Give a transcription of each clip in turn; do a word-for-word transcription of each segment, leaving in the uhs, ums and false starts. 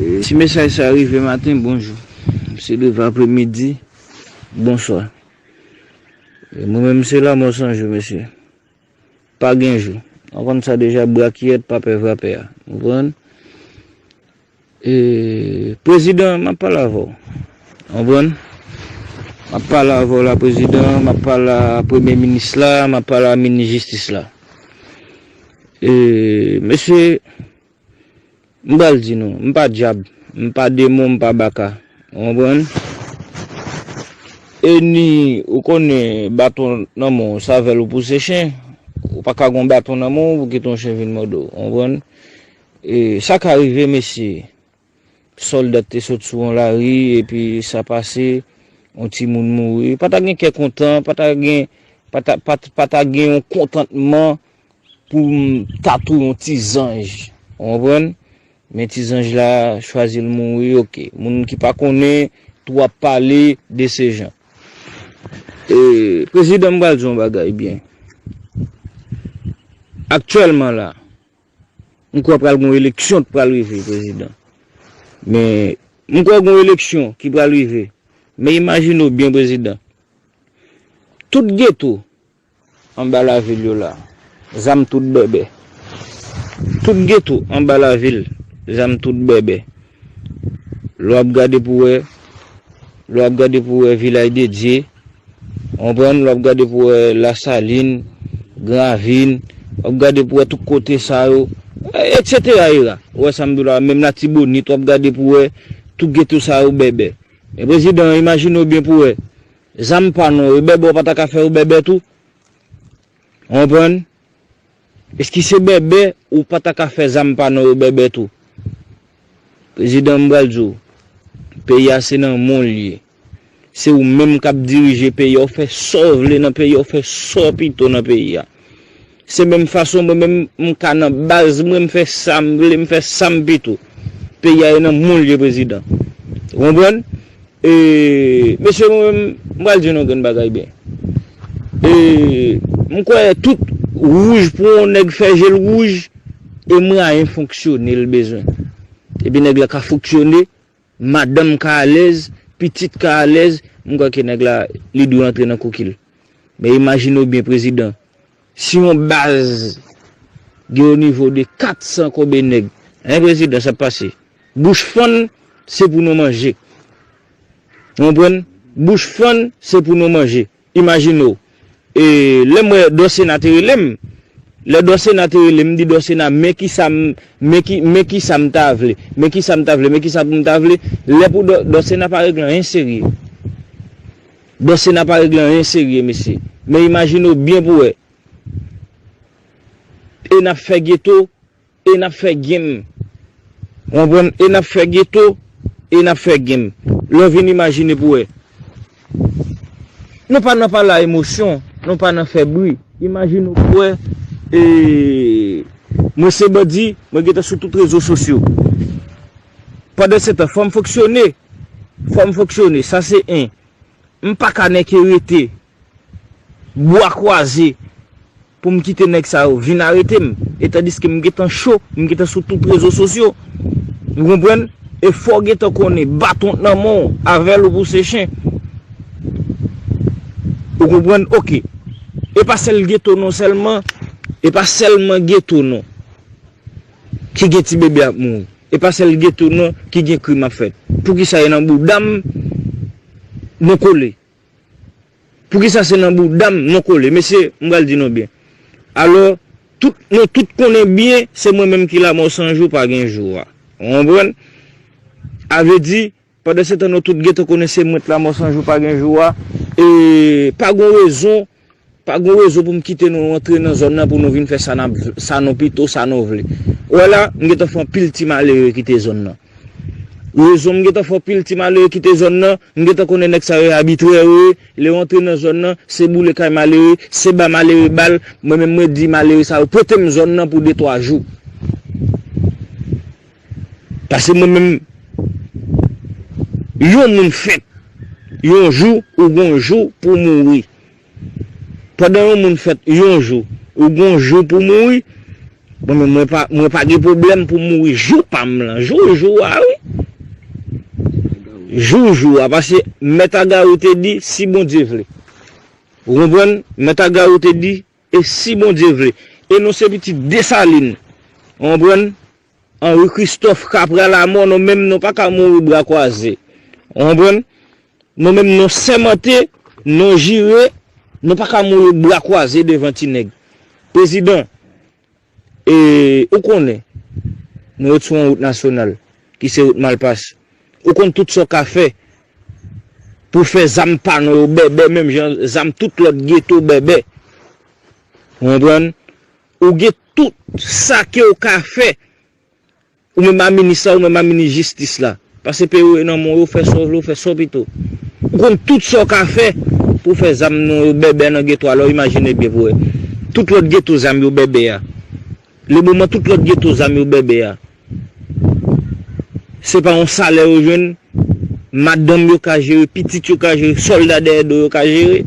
Si mesaj sa rive maten, bonjou. Si rive apremidi, bonswa. E mwen menm se lanmò san jou, mesye. Pa gen jou. Ou konn sa deja, brakyèt pa pè vrapè a. Ou konprann? E, prezidan, m ap pale avè w. Ou konprann? M ap pale avè w la, prezidan, m ap pale a premye minis la, m ap pale a minis jistis la. E, mesye, m pral di nou, m pa dyab, m pa demon, m pa baka. Ou konprann? E ni, ou konnen baton nan men w, sa avè l ou pouse chen. Ou pa ka gen yon baton nan men w pou kite yon chen vin mòde w. Ou konprann? E sa ka rive, mesye. Sòlda te sot sou yon lari, epi sa pase, yon timoun mouri. Pa ta gen kè kontan, pa ta gen, pa ta, pa, pa ta gen yon kontantman pou m ta tou yon ti zanj. Ou konprann? Men ti zanj la chwazi l mouri, oke. Moun ki pa konnen, tou ap pale de se jan. E, prezidan, m pral di yon bagay byen. Aktyèlman la, m kwè pral gen yon eleksyon k pral rive, prezidan. Men, m kwè gen yon eleksyon ki pral rive. Men imajine w byen, prezidan. Tout geto anba lavil yo la, zam tout bèbè. Tout geto anba lavil, zam tout bèbè. Lè w ap gade pou wè, lè w ap gade pou wè Vilaj de Dye, ou konprann, lè w ap gade pou wè Lasalin, Gran Ravin, w ap gade pou wè tout kote sa yo, etsetera, etsetera. Ou wè sa m di w la, menm Latibonit, w ap gade pou wè tout geto sa yo bèbè. Men prezidan, imajine w byen pou wè. Zam pa non yo bèbè, ou pa ta ka fè yo bèbè tou? Ou konprann? Eski se bèbè, ou pa ta ka fè zam pa non yo bèbè tou? Prezidan, m pral di w, peyi a se nan men w l ye. Se ou menm k ap dirije peyi a, ou fè sa w vle nan peyi a, ou fè sa w pito nan peyi a. Se menm fason mwen menm m ka nan baz mwen, m fè sa m vle, m fè sa m pito. Peyi a e nan men w l ye, prezidan. Ou konprann? E, mesye, mwen menm, m pral di nou yon grenn bagay byen. E, m kwè tout wouj pou yon nèg fè je l wouj, e mwayen fonksyone l bezwen. Epi nèg la ka fonksyone, madanm ka alèz, pitit ka alèz, m kwè ke nèg la, li dwe antre nan koki l. Men imajine w byen, prezidan, si yon baz gen o nivo de kat san konbe nèg, en, prezidan, sa ap pase. Bouch fann, se pou nou manje. Ou konprann? Bouch fann, se pou nou manje. Imajine w. E, lè m wè Dòsena te rele m, lè Dòsena te rele m, m di Dòsena, men ki sa m, men ki, men ki sa m ta vle, men ki sa m ta vle, men ki sa pou m ta vle. Lè pou Dò-, Dòsena pa regle anyen serye. Dòsena pa regle anyen serye, mesye. Men imajine w byen pou wè. E n ap fè geto, e n ap fè gem. Ou konprann? E n ap fè geto, e n ap fè gem. Lè w vin imajine pou wè. Nou pa nan pale a emosyon, nou pa nan fè bri. Imajine w pou wè, e, mwen se bandi, mwen gentan sou tout rezo sosyo. Pandan se tan, fò m fonksyone. Fò m fonksyone, sa se en. M pa ka nèke rete bwa kwaze pou m kite nèg sa yo vin arete m. E tandiske m gentan cho, m gentan sou tout rezo sosyo. Ou konprann? E fò w gentan konnen baton nan men w, avè l ou pouse chen. Ou konprann? Oke. E pa sèl geto non sèlman, e pa sèlman geto non ki gen ti bebe ap mouri. E pa sèl geto non ki gen krim ap fèt. Poukisa e nan bouda m nou kole? Poukisa se nan bouda m nou kole? Mesye, m pral di nou byen. Alò, tout, nou tout konnen byen, se mwen menm ki Lanmò San Jou pa gen jou a. Ou konprann? A vle di, pandan se tan nou tout gentan konnen se mwen k Lanmò San Jou pa gen jou a, e pa gon rezon, pa gon rezon pou m kite nou antre nan zòn nan pou nou vin fè sa n ap, sa nou pito, sa nou vle. Ou wè la, m gentan fè anpil ti malere kite zòn nan. Rezon m gentan fè anpil ti malere kite zòn nan, m gentan konnen nèg sa yo e abitrè yo ye, lè yo antre nan zòn nan, se boule kay malere, se ba malere bal, mwen menm mwen di malere sa yo prete m zòn nan pou de twa jou. Paske mwen menm, yon moun fèt, yon jou, ou gon jou pou mouri. Pandan yon moun fèt yon jou, ou gon jou pou mouri, Mwen menm, mwen pa, mwen pa gen pwoblèm pou mouri jou pa m lan. Jou, jou a, wi. Jou, jou a. Paske Mèt Agarou te di, si Bondye vle. Ou konprann? Mèt Agarou te di, e si Bondye vle. E nou se pitit Desalin. Ou konprann? Henri Christophe ka pran lamò, nou menm nou pa ka mouri bra kwaze. Ou konprann? Nou menm nou sèmante, nou jire, nou pa ka mouri bra kwaze devan ti nèg. Prezidan, e, ou konnen, nou ret sou yon wout nasyonal, ki se wout Malpas. Ou konn tout sa w ka fè pou fè zam pa nou yo bèbè, menm jan zam tout lòt geto bèbè. Ou konprann? Ou gen tout sa ke w ka fè. Ou menm a minis la, ou menm a minis jistis la. Pase peyi w nan men w, fè sa w vle, w fè sa w pito. Ou konn tout sa w ka fè pou fè zam nou yo bèbè nan geto a, alò imajine byen pou wè. Tout lòt geto zam yo bèbè a. Lemoman tout lòt geto zam yo bèbè a. Se pa yon salè yo jwenn, madanm yo ka jere, pitit yo ka jere, sòlda dèyè do yo ka jere.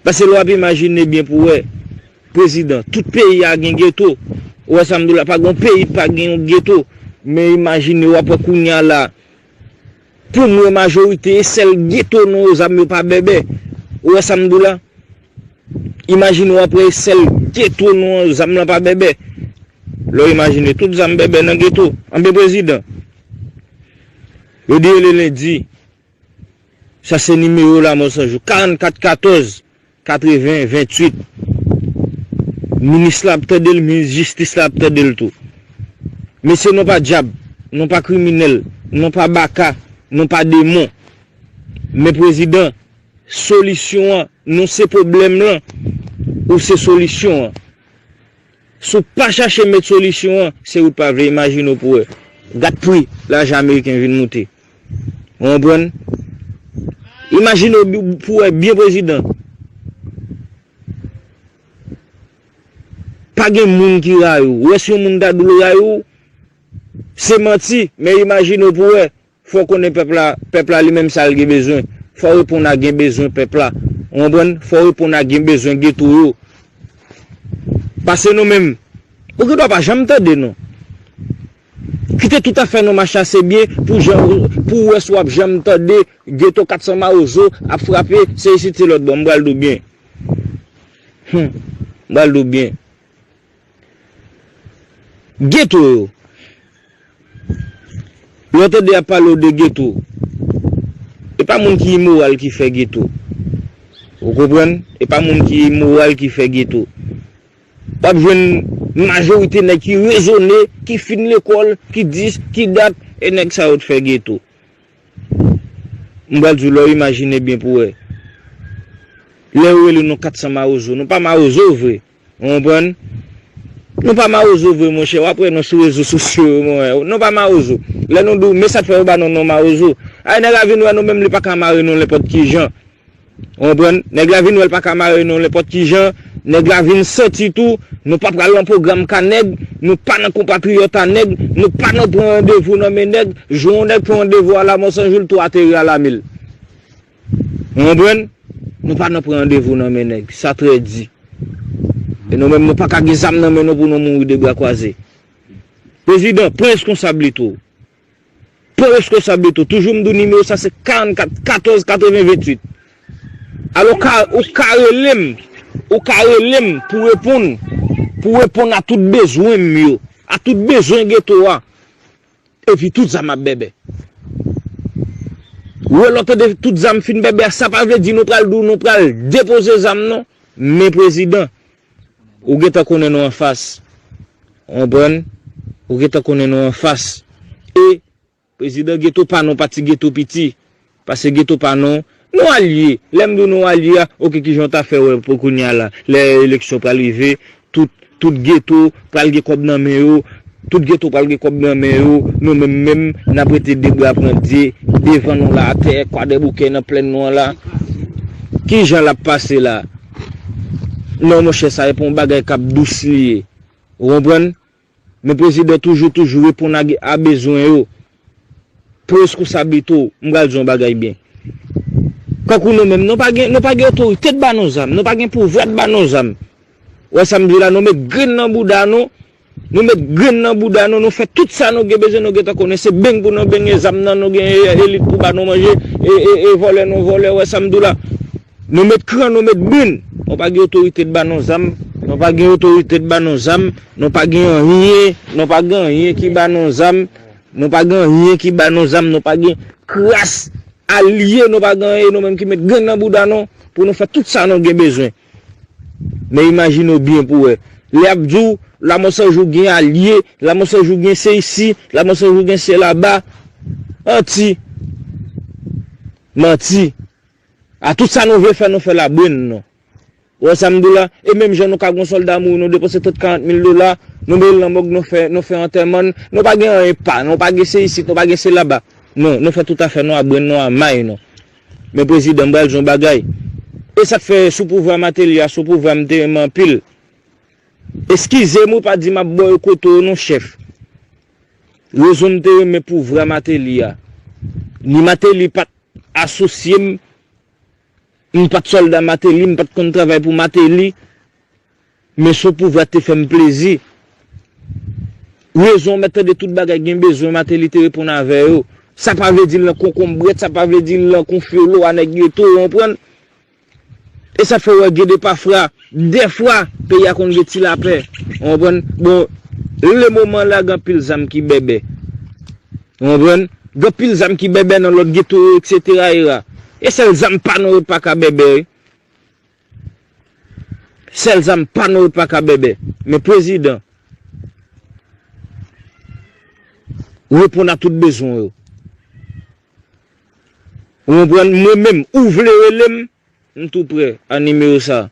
Paske lè w ap imajine byen pou wè, prezidan, tout peyi a gen geto. Ou wè sa m di w la, pa gen yon peyi ki pa gen yon geto. Men imajine w ap wè kounye a la, pou mwen majorite, e sèl geto nou yo zam yo pa bèbè. Ou wè sa m di w la? Imajine w ap wè e sèl geto nou an zam lan pa bèbè. Lè w imajine tout zam bèbè nan geto. Anben prezidan, yo di rele lendi. Sa se nimewo Lamò San Jou, karannkat katòz katreven venntuit. Minis la ap tande l, minis jistis la ap tande l tou. Mesye, nou pa dyab, nou pa kriminèl, nou pa baka, nou pa demon. Men prezidan, solisyon an, nou se pwoblèm lan, ou se solisyon an. Si w pa chache met solisyon an, se ou t pa vle. Imajine w pou wè. Gad pri lajan ameriken vin moute. Ou konprann? Imajine w bi- pou wè byen prezidan. Pa gen moun ki rayi w. Ou wè si yon moun ta di w l rayi w, se manti, men imajine w pou wè. Fò w konnen pèp la, pèp la li menm sa l gen bezwen. Fò w reponn a gen bezwen pèp la. Ou konprann? Fò w reponn a gen bezwen geto yo. Pase nou menm, ou gen dwa pa janm tande nou. Kite tout afè nou mache ase byen pou jan, pou w wè si w ap janm tande geto kat san mawozo ap frape, se isit se lòt bò, m pral di w byen. Hum, m pral di w byen. Geto yo. Lè w tande y ap pale w de geto, e pa moun ki imoral ki fè geto. Ou konprann? E pa moun ki imoral ki fè geto. W ap jwenn majorite nèg ki rezone, ki fin lekòl, ki dis, ki dat, e nèg sa yo t fè geto. M pral di w, lè w imajine byen pou w wè. Lè yo rele nou kat san mawozo, nou pa mawozo vre. Ou konprann? Nou pa mawozo vre, monchè. W ap wè nou sou rezo sosyo yo, monchè. Nou pa mawozo. Lè nou di w, men sa k fè yo ba nou non mawozo. Ay, nèg la vin wè nou menm, li pa ka mare nou nenpòt ki jan. Ou konprann? Nèg la vin wè l pa ka mare nou nenpòt ki jan. Nèg la vin santi tou, nou pa pral nan pwogram ka nèg, nou pa nan konpatriyòt a nèg, nou pa nan pran randevou nan men nèg. Jou yon nèg pran randevou a Lamò San Jou, l tou ateri a Lamil. Ou konprann? Nou pa nan pran randevou nan men nèg. Sa trè di. E nou menm, nou pa ka gen zam nan men nou pou nou mouri de bra kwaze. Prezidan, pran reskonsablite w. Pran reskonsablite w. Toujou m di w nimewo sa se karannkat katòz katreven venntuit. Alò, ou ka, ou ka rele m, ou ka rele m pou reponn, pou reponn a tout bezwen m yo, a tout bezwen geto a. Epi tout zam ap bèbè. Ou wè lè w tande tout zam fin bèbè a, sa pa vle di nou pral di w nou pral depoze zam non. Men prezidan, ou gentan konnen nou anfas. Ou konprann? Ou gentan konnen nou anfas. E prezidan, geto pa nou pa ti geto piti. Pase geto pa nou, nou alye. Lè m di w nou alye a, oke, kijan w ta fè wè pou kounye a la, lè eleksyon pral rive, tout, tout geto pral gen kòb nan men yo, tout geto pral gen kòb nan men yo, nou menm menm, n ap rete de bra pran de, devan nou la atè, kwadèboukè nan plèn nou an la. Kijan l ap pase la? Non, monchè, sa e pa yon bagay k ap dous li ye. Ou konprann? Men prezidan toujou, toujou reponn a, a bezwen yo. Pran reskonsablite w, m pral di yon bagay byen. Kankou nou menm, nou pa gen, nou pa gen otorite t ba nou zam, nou pa gen pouvwa t ba nou zam. Wè sa m di w la, nou met grenn nan bouda nou. Nou met grenn nan bouda nou, nou fè tout sa nou gen bezwen, nou gentan konnen se beng pou nou bengen, zam nan nou gen, e, elit pou ba nou manje, e, e, e vòlè nou vòlè, wè sa m di w la. Nou met kran, nou met brin. Nou pa gen otorite de ba nou zam, nou pa gen otorite de ba nou zam, nou pa gen anyen, nou pa gen anyen ki ba nou zam, nou pa gen anyen ki ba nou zam, nou pa gen kras alye, nou pa gen anyen, nou menm ki met grenn nan bouda nou pou nou fè tout sa nou gen bezwen. Men imajine w byen pou wè. Lè y ap di w, Lanmò San Jou gen alye, Lanmò San Jou gen se isi, Lanmò San Jou gen se laba. Manti. Manti. A tout sa nou vle fè, nou fè labrenn nou. Ou wè sa m di w la? E menm jan nou ka gon sòlda mouri, nou depanse trant karant mil dola, nou mete l nan mòg, nou fè, nou fè antèman n, nou pa gen anyen pa, nou pa gen se isit, nou pa gen se laba. Non, nou fè tout afè nou a brenn nou, a may nou. Men prezidan, m pral di w yon bagay. E sa k fè sou pouvwa Mateli a, sou pouvwa m te renmen anpil. Eskize m, ou pa di m ap boykote w non, chèf. Rezon m te renmen pouvwa Mateli a. Ni Mateli pa t asosye m, m pa t sòlda Mateli, m pa t konn travay pou Mateli. Men sou pouvwa te fè m plezi. Rezon w mèt tande tout bagay gen bezwen Mateli te reponn avè yo. Sa pa vle di l nan konkonbrèt, sa pa vle di l nan konfyolo a nèg geto, ou konprann? E sa fè w wè gen de pafwa, dèfwa, peyi a konn gen ti lapè. Ou konprann? Bon, le moman la, gen anpil zam ki bèbè. Ou konprann? Gen anpil zam ki bèbè nan lòt geto yo, etsetera era. E sèl zam pa nou yo pa ka bèbè, wi. Sèl zam pa nou yo pa ka bèbè. Men prezidan, reponn a tout bezwen yo. Ou konprann? Mwen menm, ou vle rele m, m tou prè a nimewo sa.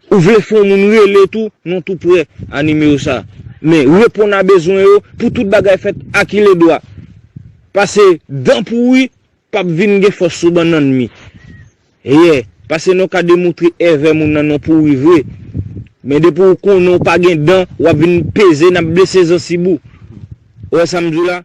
Ou vle fè yon moun rele tou, nou tou prè a nimewo sa. Men reponn a bezwen yo pou tout bagay fèt akiledwa. Pase dan pouri p ap vin gen fòs sou bannann mi. Yè, pase nou ka demontre èvè moun nan non pouri vre. Men depi w konnen w pa gen dan, w ap vin peze n ap blese zansi bou. Ou wè sa m di w la?